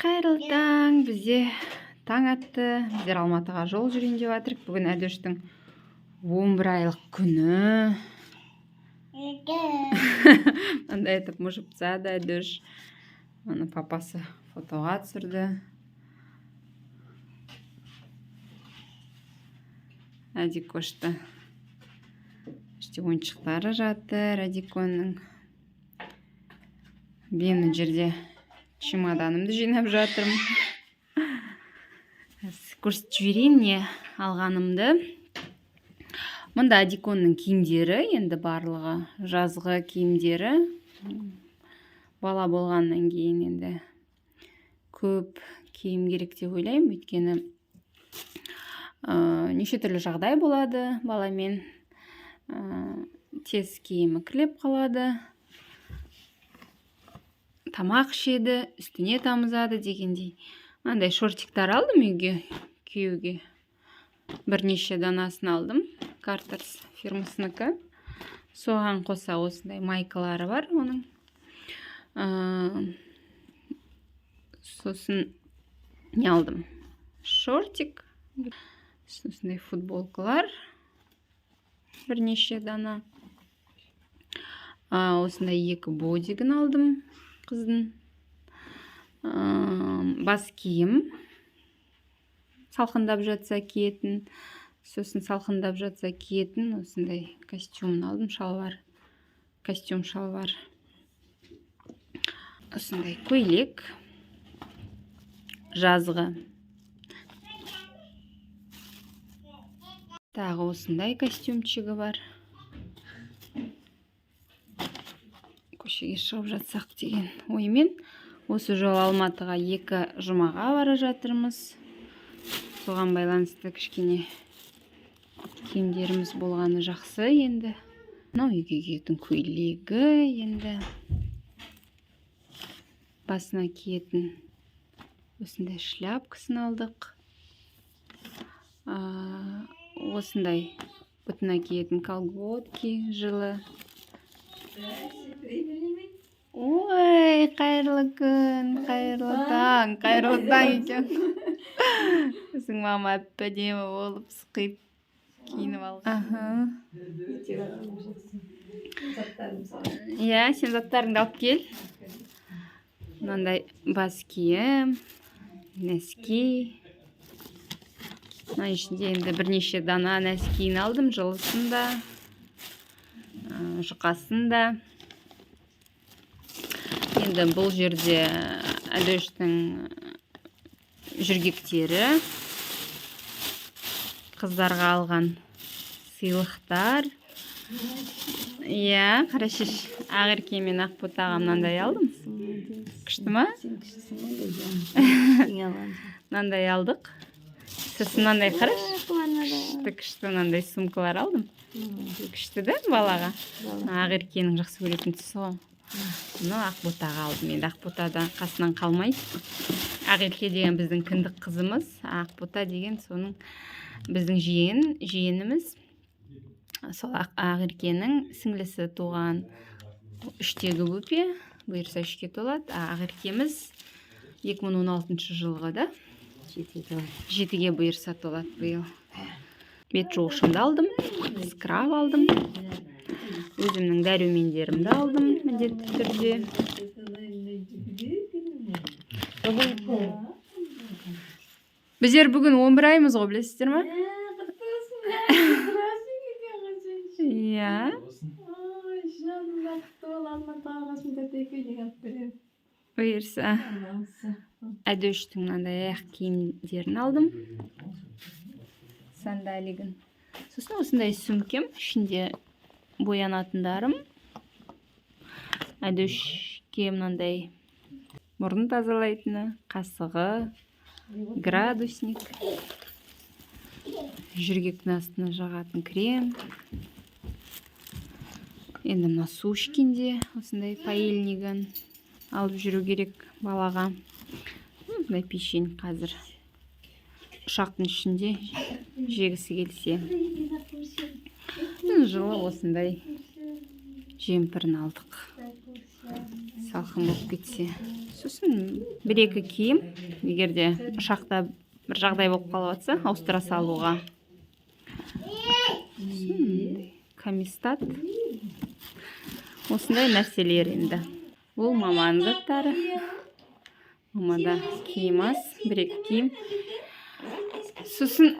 Қайырлы таң! Бізде таң атты. Біздер Алматыға жол жүрейін деп жатырмық. Бүгін Әдөштің 11 айлық күні. Мындай етіп мұжып тастады Әдөш. Оны папасы фотоға түсірді. Әдикошты. Іште ойыншықтары жатыр Әдиконың. Мен мына жерде чемоданымды жинап жатырмын. Көрсетіп жіберейін не алғанымды. Мында Адиконның киімдері, енді барлығы жазғы киімдері. Бала болғаннан кейін енді көп киім керек деп ойлаймын, өйткені неше түрлі жағдай болады баламен. Тез киімі кірлеп қалады, тамақ ішеді, үстіне тамызады дегендей. Мынандай шортиктар алдым үйге киюге. Бірнеше данасын алдым. Carter's фирмасынікі. Соған қоса осындай майкалары бар оның. Сосын не алдым? Шортик, осындай футболкалар бірнеше дана. Осындай екі бодигін алдым қыздың. Бас киім, салқындап жатса киетін, сосын салқындап жатса киетін осындай костюмін алдым, шалбар, костюм шалбар. Осындай көйлек жазғы. Тағы осындай костюмчигі бар. Көшеге шығып жатсақ деген оймен. Осы жолы Алматыға 2 жұмаға бара жатырмыз. Соған байланысты кішкене киімдеріміз болғаны жақсы енді. Мынау үйге киетін көйлегі енді. Басына киетін осындай шляпкасын алдық. Осындай бұтына киетін колготки жылы. Ой, қайырлы күн, қайырлы таң, қайырлы таң екен. Біздің мама әп-әдемі болып сықиып киініп алған. Аха. Иә, сен заттарыңды алып кел. Мынандай бас киім, нәски. Мына ішінде енді бірнеше дана нәскиін алдым, жылысын да, жұқасын да. Енді бұл жерде Әдөштің жөргектері, қыздарға алған сыйлықтар. Иә, қарашеш, Ақерке мен Ақботаға мынандай алдым. Күшті ма? Сен күштісің ғой. Мынандай алдық. Сосын мынандай қарашы. Күшті, күшті мынандай сумкалар алдым. Күшті да балаға. Ақеркенің жақсы көретін түсі ғой. Мынау Ақботаға алдым. Енді Ақбота қасынан қалмайды. Ақерке деген біздің кіндік қызымыз, Ақбота деген соның біздің жиеніміз. Сол Ақеркенің сіңлісі туған 3-тегі бөпе, бұйырса 3-ке толады. Ақеркеміз 2016 жылғы да. 7-ге бұйырса толады биыл. Бет жуғышымды алдым, скраб алдым. Өзімнің дәрумендерімді алдым міндетті түрде. Біздер бүгін 11 аймыз ғой, білесіздер ма? Иә. Бұйырса. Әдөштің мынандай аяқ киімдерін алдым. Сандалигін. Сосын осындай сөмкем, ішінде боянатындарым. Әдөшке мынандай мұрын тазалайтыны, қасығы, градусник, жөргектің астына жағатын крем. Енді мына су ішкенде осындай паильнигін алып жүру керек балаға. Мындай печень қазір ұшақтың ішінде жегісі келсе. Жылы осындай жемпірін алдық. Салқын болып кетсе. Сосын бір екі киім, егер де ұшақта бір жағдай болып қалып жатса, ауыстыра салуға. Сосын мындай камистат. Осындай нәрселер енді. Бұл маманың заттары. Мамада киім аз, бір екі киім. Сосын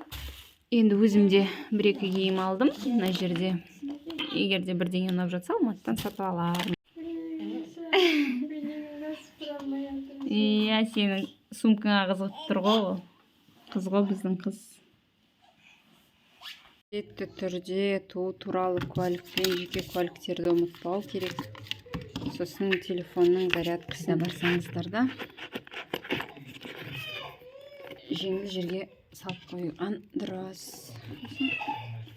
енді өзім де бір екі киім алдым мына жерде. Егер де бірдеңе ұнап жатса, Алматыдан сатып алармын. Иә, сенің сумкаңа қызығып тұр ғой ол. Қыз ғой, біздің қыз. Міндетті түрде туу туралы куәлік пен жеке куәліктерді ұмытпау керек. Сосын телефонның зарядкасына барсаңыздар да, жеңіл жерге салып қойған дұрыс. Сосын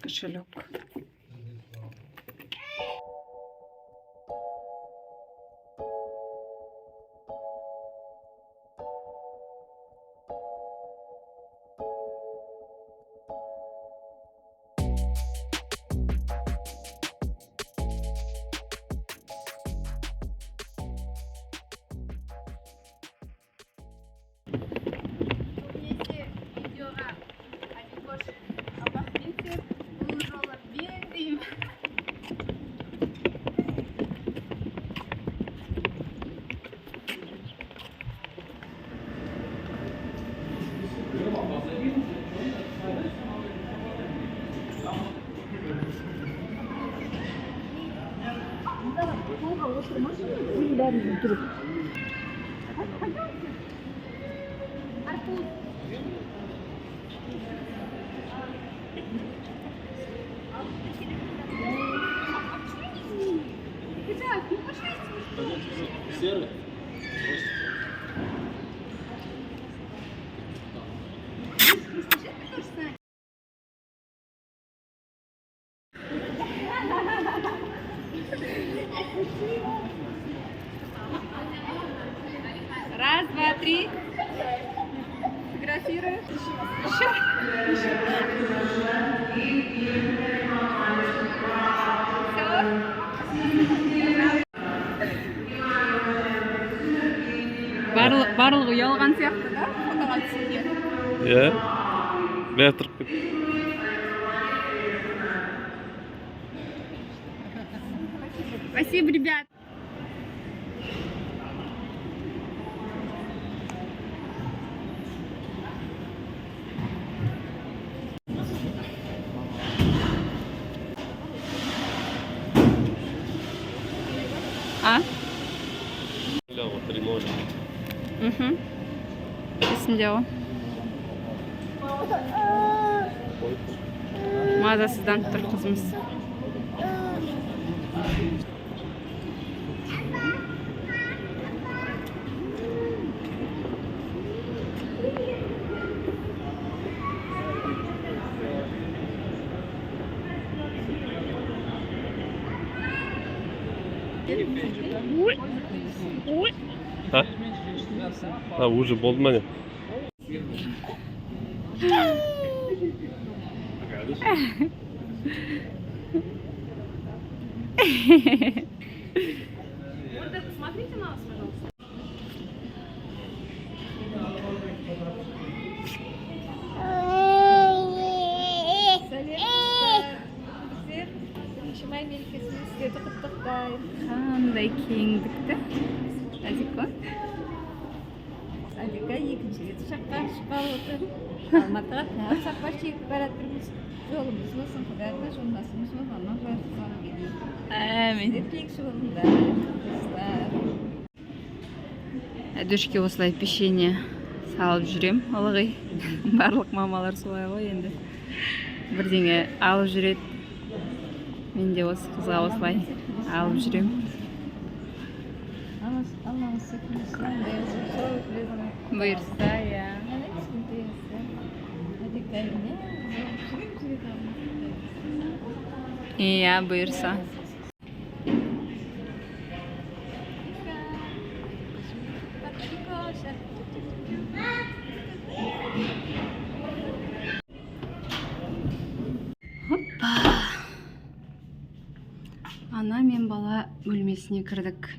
кошелек. Көбінесе видеоға Аликош апасымен түседі, бұл жолы мен деймін. Серый? Раз, два, три. Фотографирую. Еще. Все. Барлығы ұялған сияқты да фотоға түсуге. Иә. Бәрі тұрып кетті. Спасибо, ребят. А? Ляво, 3-0. Мхм. Есімде ғой. Мазасызданып тұр қызымыз. А? А, уже болды ма, не? Посмотрите на нас, пожалуйста. Сәлем, достар! Біздер 1 май мерекесімен сіздерді құттықтаймыз. Қандай кеңдікті. Әдико. Алика екінші рет ұшаққа шыққалы отыр. Алматыға тағы сапар шегіп бара жатырмыз. Жолымыз болсын, Құдайға жолдасымыз бол, аман барып келейік. Әмин. Сіздер кеңші болыңдар, достар. Әдушке осылай печенье салып жүрем ылғи. Барлық мамалар солай ғой енді. Бірдеңе алып жүреді. Мен де осы қызға осылай алып жүрем. Аллаңыз. Бұйырса, иә. Әне кішкентай. Иә, бұйырса. Хоппа. Ана мен бала бөлмесіне кірдік.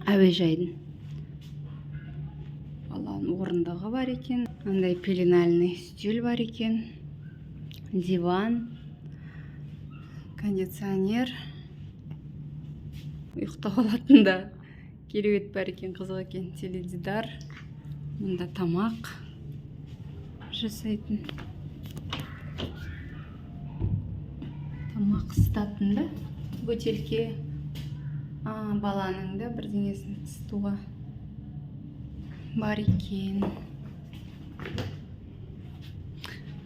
Әуежайдың. Орындығы бар екен. Мындай пеленальный үстел бар екен. Диван, кондиционер. Ұйықтап алатын да кереует бар екен, қызық екен. Теледидар. Мұнда тамақ жасайтын. Тамақ ысытатын да бөтелке. Баланың да бірдеңесін ысытуға бар екен.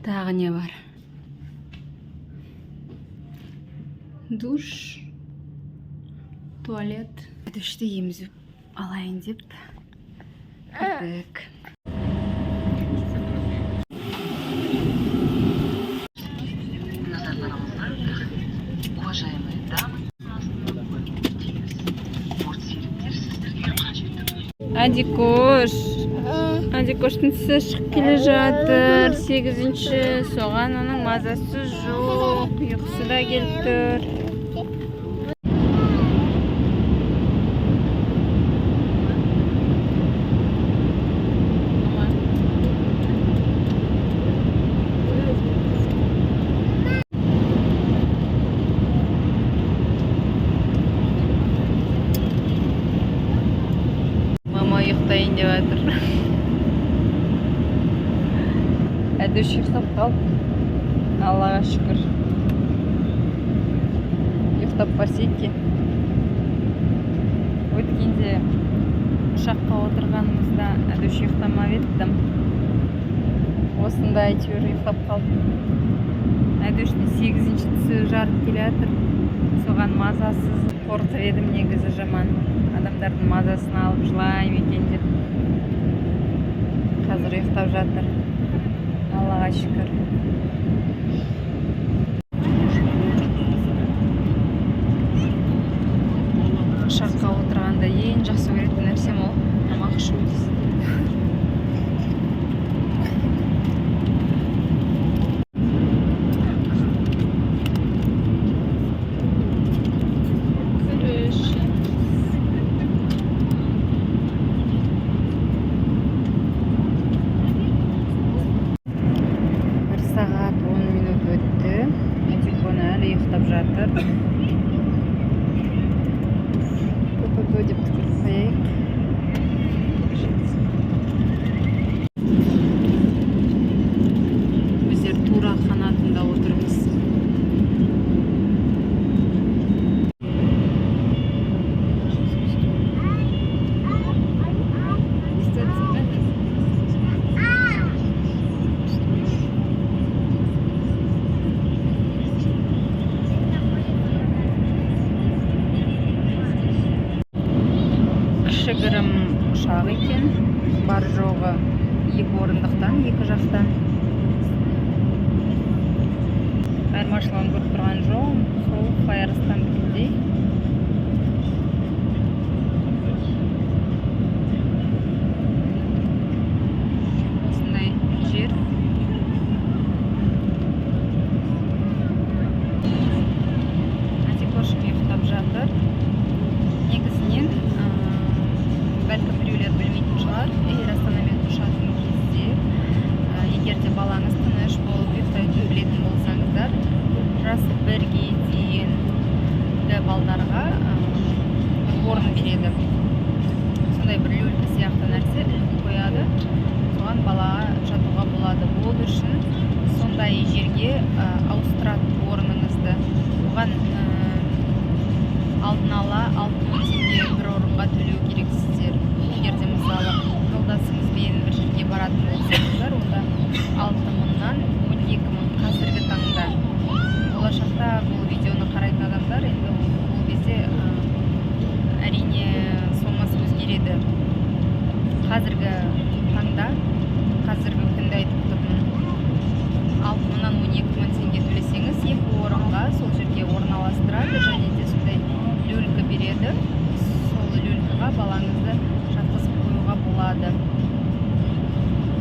Тағы не бар? Душ, туалет. Душты емізіп алайын деп кірдік. Назарларыңызға рахмет. Уважаемые дамы, серіктер сіздерге қажетті Адикош. Адикоштың тісі шығып келе жатыр. 8-ші. Соған оның мазасы жоқ. Ұйқысы да келіп тұр. Мама ұйықтайын деп жатыр. Әдүш ұйықтап қалды. Аллаға шүкір. Ұйықтап барса екен. Өткенде ұшаққа отырғанымызда Әдүш ұйықтамап еді. Осында әйтеуір ұйықтап қалды. Әдүштің 8-ші тісі жарып келе жатыр. Соған мазасыз қорқып едім негізі жаман. Адамдардың мазасын алып жылай ма екен деп. Қазір ұйықтап жатыр. Аллаға шүкір. Ұшаққа отырғанда ең жақсы көретін нәрсем ол тамақ ішу дейсің. Күріш. Бір сағат 10 минут өтті. Адикон әлі ұйықтап жатыр. Пу-пу-пу деп түкіріп қояйық. Біздер тура қанатында отырмыз. Кішігірім ұшақ екен. Бар жоғы 2 орындықтан, 2 жақтан. Айырмашылығын көріп тұрған жоқпын. Сол Флай Арыстандікіндей. Осындай жер. Адикошым ұйықтап жатыр. Негізінен, бәлкім біреулер білмейтін шығар, Эйр Астанамен ұшатын кезде, егер де балаңыз тыныш болып ұйықтайтынын білетін болсаңыздар, жасы 1-ге дейінгі балдарға, орын береді. Сондай бір люлька сияқты нәрсе іліп қояды. Соған балаға жатуға болады. Ол үшін сондай жерге, ауыстырады орныңызды. Оған, алдын ала 6000 теңге бір орынға төлеу керексіздер. Егер де мысалы жолдасыңызбен бір жерге баратын болсаңыздар, онда 6000-нан 12000 қазіргі таңда. Болашақта бұл видеоны қарайтын адамдар енді ол кезде, әрине сомасы өзгереді. Қазіргі таңда, қазіргі күнді айтып тұрмын. 6000-нан 12000 теңге төлесеңіз, 2 орынға сол жерге орналастырады және де сондай люлька береді. Сол люлькаға балаңызды жатқызып қоюға болады.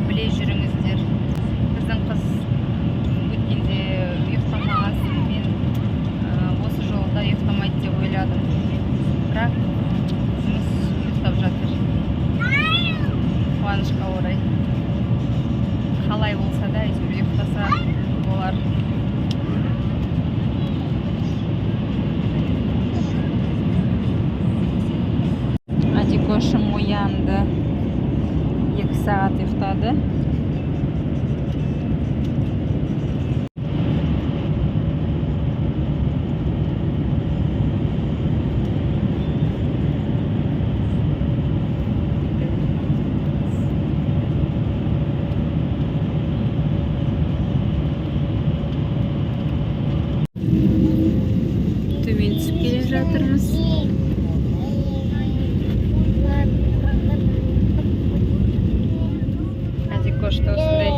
Біле жүріңіздер. Біздің қыз өткенде ұйықтамағасын мен, осы жолы да ұйықтамайды деп ойладым. Бірақ қызымыз ұйықтап жатыр. Қуанышқа Орай қалай болса да, әйтеуір ұйықтаса болар. Адикошым оянды, 2 сағат ұйықтады. Төмен түсіп келе жатырмыз. Адикошты осындай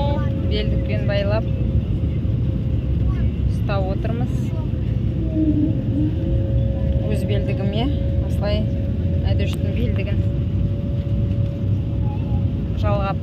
белдікпен байлап ұстап отырмыз. Өз белдігіме осылай Айдоштың белдігін жалғап.